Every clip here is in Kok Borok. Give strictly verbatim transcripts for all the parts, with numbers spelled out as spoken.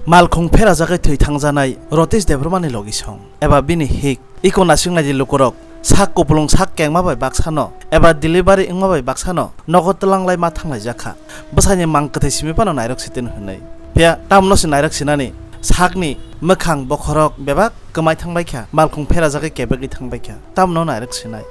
Malkhung pherajagwi thwi thangjanai Rotesh Debbarmani logisong eba bini hik. Iko naising naidi lukurok sak kupulung sak kengma bai baksano eba delivery wngma bai baksano nogo twlanglai ma thanglaijak kha. Bwsaini mang kwthwi simi phano nairok sitini hwnwi. Phiya tamno se nairok sinani sakni mwkhang bokhorok bebak kwmai thangbai kha, malkhung pherajagwi kebegwi thangbai kha. Tamno nairok sinai.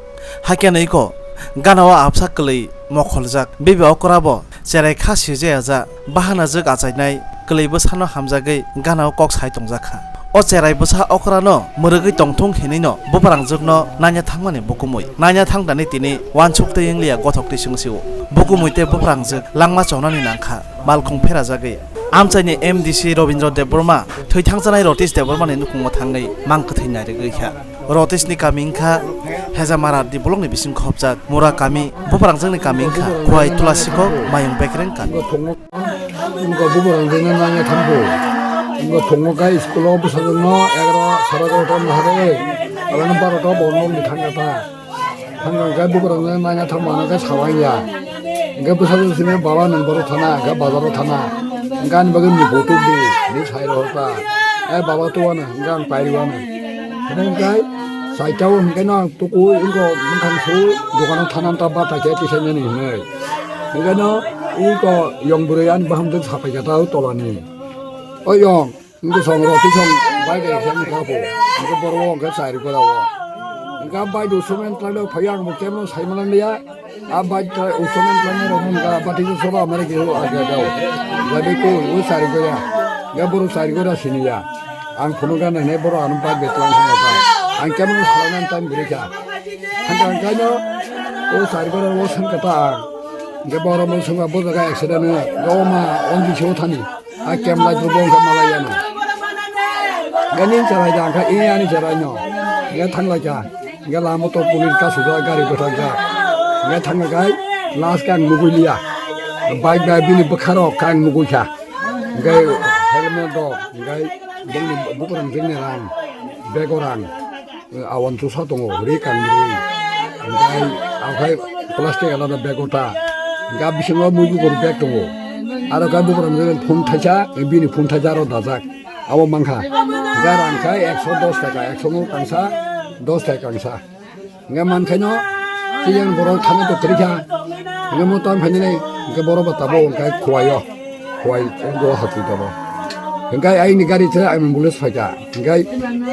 Hakhe no iko gana o absa kwlwi mokholjak. Bibi okra bo cherai kha sijaya ja, bahana jwk achainai kwlwi bwsano hamjagwi gana o kok sai tongjak kha. O cherai bwsa okrano mwrwgwi tongthung hinwi no buprangjwkno nanya thangmani bukumui. Nanya thangdani tini uansuk twi wngliya gothok twi swngsio. Bukumui tei buprangjwk langma chonani nangkha, malkhung pherajagwi. Amchaini M D C Robindra Debbarma thwi thangjanai Rotesh Debbarmani nukhungo thangwi mang kwthwi nairigwi kha. Roteshni kami wngkha Hejamara di bolongni bising khopjak Mura kami, buprangjwkni kami wngkha Khwai Tulasikok Mayung Bekreng kami. Wngkha buprangjwkno nangya thangkhu. Wngkha phungo khe school-o bwsajwkno egaroh sara egaroh ta wngkha khe, aboni baroh ta bo nokni thangkha ta. Thangkha khe buprangjwkno nangya thangmano khe sawangya. Hwnkhe bwsajwk simi baba nwng borok thana, hwnkhe bazaro thana. Hwnkhe ani bagwi ni photo di, ni sai rohor ta. Eh, baba tuwano, hwnkhe ang pairiwano. Hwnkhe saitao hwnkhe no ang tukui wngkha, bwkhang su dukano thanam ta bata khe tisainani hwnwi. Hwnkhe no iko yong bwrwi ani bahamjwk sapai kha ta o tolani. O yong, wngkhe song roti song bai bai khe wngkha bo. Hwnkhe borok o hwnkhe chari gora o. Hwnkhe bai do somen tlangwi phai ang bo kebo sai manliya. A bai ta usomen tlangwi rok hwnkha bati soba amare khe o aga dao. Jadi ko o chari gora. Ya borok chari gora siniya. Ang phunukha nai nai borok ano bike bai twlang thangkha ta. Ang kebo no salai nani time kwrwi kha. Hwnkha hwnkhe no o chari gora o sankha ta ang. Hwnkhe borok no swngkha bo jaga accident wngya. O ma on bising o thani. A kem lai bo wngkha malai ya no. Hwnkhe nini cherai da hwnkha i ani cherai no. Hwnkhe thang lai kha. Hwnkhe lama to police kasijak gari bwthajak. Hwnkhe thangkha khe last khe ang nugui liya. Bike bai bini bwkha rok khe ang nugui kha. Hwnkhe helmet rok, hwnkhe bongni bukurangjwkni rang, bego rang, awan chusa tongo, ri kangrwi. Hwnkhe akhai plastic alada bego ta. Hwnkhe bisingo muibu guru bag tongo. Aro khe bukurangjwkni phone thaisa, bini phone thaisa aro dajak. Abo mankha. Hwnkhe rang khe ekso dos taka, ekso no kangsa, dos taka kangsa. Hwnkhe mankhaino, tiyang borok thangwi tongkha. Hwnkhe mo tang phainani, hwnkhe borok bo tabuk hwnkhe Khowai o. Khowai o hachwi tongo. Hwnkhe aini gari se ambulance phaikha. Hwnkhe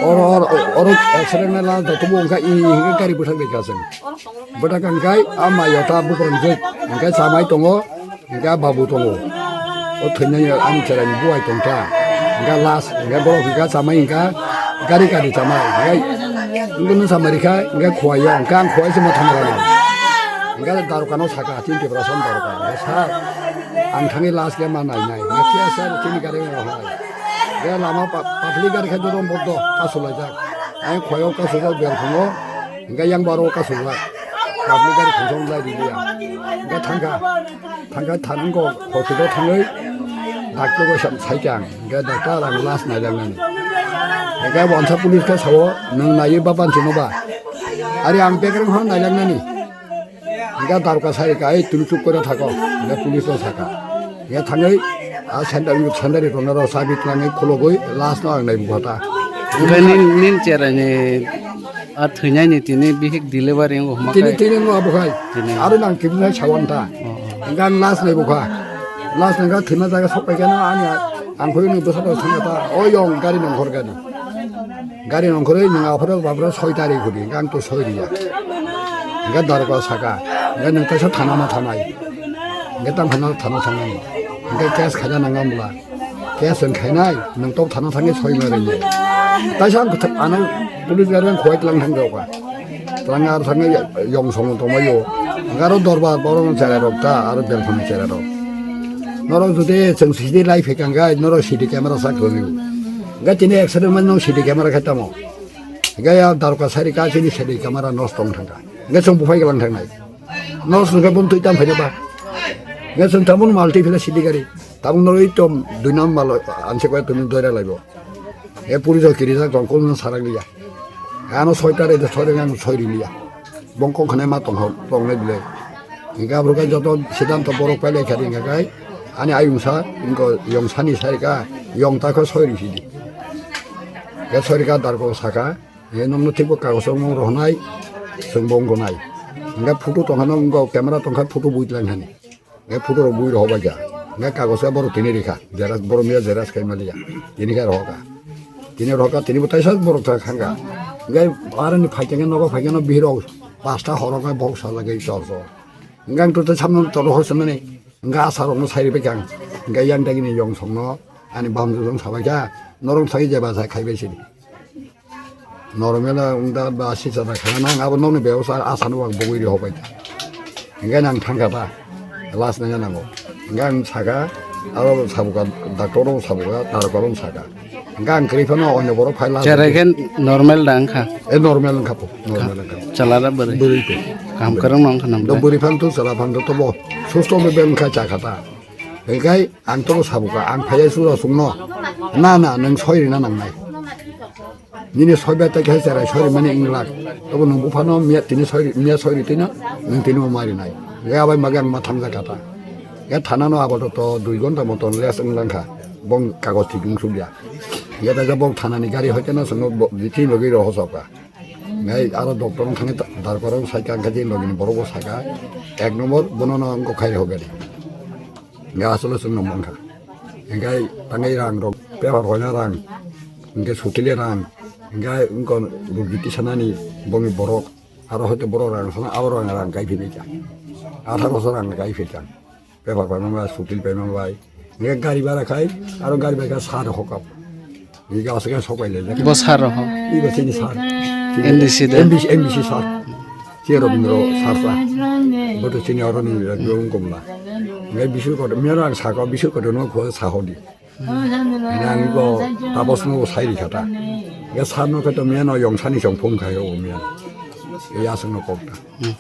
oro, oro, oro accident na last da tubu hwnkhe i hwnkhe gari bwthak bai kha chwng. Bwthak hwnkhe a mai o ta bukurangjwk. Hwnkhe chamai tongo. Hingke babu tongo. O thwinani ani cherai ni buai tongkha. Hingke last, hingke borok hingke chamai hingke gari gari chamai. Hingke wngkhe nwng chamai rikha, hingke Khowai o, hingke ang Khowai se ma thangma rana. Hingke daroka no saka, chini Tiprasa ni daroka. Hingke sir, ang thangwi last khe ma nai nai. Hingke phiya sir, chini gari rok hai. Hingke lama pa-, public gari khe joto bodo kasulaijak. Ang Khowai o kasujak, belkhungo. Hingke yang baro kasujak. Public gari khungsa lai riliya. Hingke thangkha. Thangkha thango hospital thangwi doctor bai sam saikha ang. Hingke doctor ang last naijaknani. Hingke wansa police khe sao, "Nwng naiwi ba banchino ba?" Ari ang bekreng hwn naijaknani. Hingke daroka sai kha, "Ei twi chuk kore thako." Hingke police no sakha. Hingke thangwi a sandal, sandal rok no chabi twlangwi khulugwi last no ang naibu kha ta. Hingke nin, nin cherai ni A thwinaini tini bihik delivery wngkha hwnba tini, khe? Tini wngkha bo khai. Tini. Aro nang tini nai sawan ta. Oh, oh. Hingke ang last nai bukha. Last nai kha thwima jaga sok pai khe no ani ang khoi ni bwsa rok thangkha ta. O yong gari nongkhor gari. Gari nongkhorwi nwng aphuru baphuru soi tari khudi. Hingke ang to soi riya. Hingke daroga saka. Hingke nwng kaisa thana ma thanai. Hingke tang phano thana thangnani. Hingke case khaina nang ang bwla. Case wng khainai, nwng tok thana thangwi soi ma rinai. Taisa ang kwthang ano police gari ang khowai tlang thang jao kha. Tlang ar thangwi yong song tongmai o. Ang aro dorbar borok no cherai rok ta, aro belkhani cherai rok. Norok jodi chwng C C T V lai phai kang khe, norok C C T V camera sak rw nai. Hingke tini accident man no C C T V camera khai tamo. Hinkhe ya darka sari ka chini sari kamara nos tong thangka. Hinkhe chwng buphai glang thangnai. Nos hwnkhe bum twi tam phaida ba. Hinkhe chwng tabun mal twi phila sidi gari. Tabun norwi tom dui nam mal anse koi tumi doira laibo. He puri jo kiri jak tong kono sarak liya. Ano soi tare de soi reng ang soi ri liya. Bong kok khane ma tong ho tong ne bile. Hinkhe abro kai joto siddhanto borok pailai kha hinkhe kai ani ayung sa inko yong sani sai ka yong ta kho soi ri sidi. Ke soi ri ka darko saka. He nokno thikbo kagos rok nong rohonai, chwng bo wngkha nai. Hingke photo tongkha nong wngkha camera tongkha photo bui tlang hani. Hingke photo rok bui rohor bai kha. Hingke kagos khe borok tini rikha. Xerox borok miya xerox khai maliya. Tini khe rohor kha. Tini rohor kha tini bo taisa borok thang kha. Hingke aroni phai khe nogo phai khe no bihir rok pasta horo khe borok sala khe chor chor. Hingke ang to samno tolo hor samani. Hingke asa rok no sai ribai kha ang. Hingke yang dagi ni yong song no ani bam jong sabai kha. Norong sai jeba sai khai bai sini. Normal wngda ba sisa da khana nang abo nokni bebosa asano ang bogwi ri hobai ta. Hingke nang thangkha ta. Last nang nango. Hingke ang saka aro sabuka doctor ro sabuka tarokolo saka. Hingke ang kwrwi phano onyo borok phai la. Cherai khe normal da wngkha. E normal wngkha po. Normal wngkha. Chalara bwrwi. Bwrwi po. Kam kwrwng no wngkha nang Do ba? Bwrwi phang to chala phang to bo. Susto be wngkha chakha ta. Hingke ang to sabuka ang phai sura sungno. Na na nang soi rina nangnai. Nini soi bai tai khe cherai soi rimani wng lak. Tobo nwng buphano miya tini soi ri, miya soi ri tino, nwng tini bo mari nai. Ya bai mage ang ma thamjak kha ta. Ya thana no abo to dui ghonta moton less wng lang kha. Bong kagoj thik wng suk ya. Ya da bong thana ni gari hoite no swngo bo, tini logi ro hosoka. Ngai aro doctor wng thangwi ta, darkar wng sai kha, ang khe tini logi ni borok bo saka. Ek nombor bono no wng kok khai rw gari. Hingke asole chwng no mankha. Hingke tangwi rang rok, paper hoina rang, hingke sukile rang, hingke wngkha rugi tisanani bongni borok, aro hoite borok rang sana, abo rang rang kai philai kha. Atharo so rang kai philai kha. Paper paima bai, sukil paima bai. Hingke gari bara khai, aro gari bai kha sar hokap. Ega aswk sok bai le. Bo sar rok ho? Iba chini sar. M D C de? M D C, M D C sar. Che Robindro sar sa. Bo to chini oro ni radio wng komla. Ngai bisu kotor, mero ang saka bisu kotor no kho sa hodi. Nang ko tapos no sai ri khata. Ngai sar no khato mero yong sani song phone khai o mero. Ya sung no kokta. Hmm.